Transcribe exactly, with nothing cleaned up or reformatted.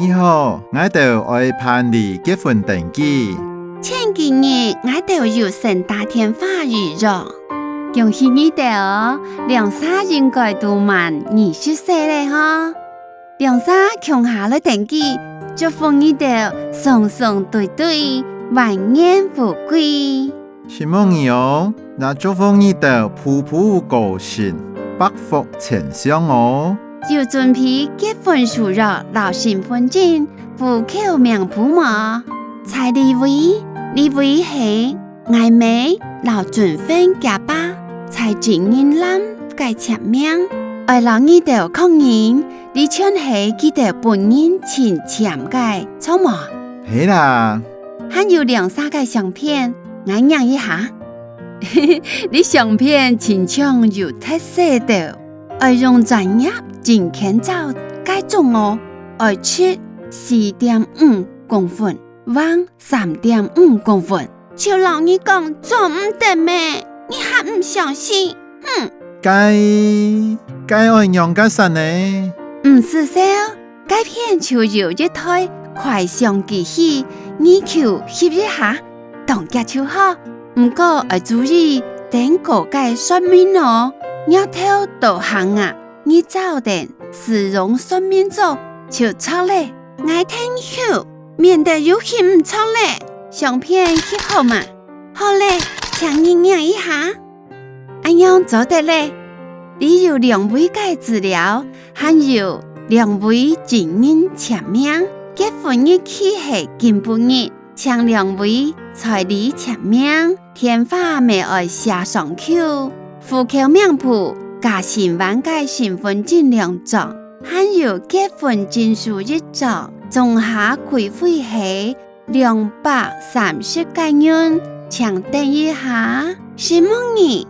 你好，𠊎兜愛辦理結婚登記。前幾日𠊎兜有先打電話預約。恭喜你兜哦，兩儕應該都滿二十歲了吼！兩儕共下來登記，祝福你兜雙雙對對，萬年富貴。承蒙你哦，也祝福你兜步步高升，百福千祥哦！有準備結婚書約摎身分證、戶口名簿無？在這位，這位係𠊎姆摎俊芬厥爸在證人欄个簽名，愛摎你兜確認，這全係佢兜本人親簽个，著無？係啦。還有兩儕个相片，𠊎䀴一下。這相片親像有特色兜，愛用專業證件照該種哦，愛直四點五公分，橫三點五公分。就摎你講做毋得咩，你還毋相信？哼！該，該愛仰結煞呢？毋使愁，該片就有一台快相機器，你就翕一下，當遽就好。毋過愛注意，頂高个說明哦，若頭到項啊，你照等使用說明書就著了。𠊎𢯭手，免得又翕毋著了。相片翕好嗎？好了，請你䀴一下。恁樣做得了。這有兩位个資料，還有兩位證人簽名。結婚日期係今晡日，請兩位在這簽名。電話乜愛寫上去。戶口名簿加新換个身分證兩張，還有結婚證書一張，總下規費係兩百三十個銀，請等一下。承蒙你，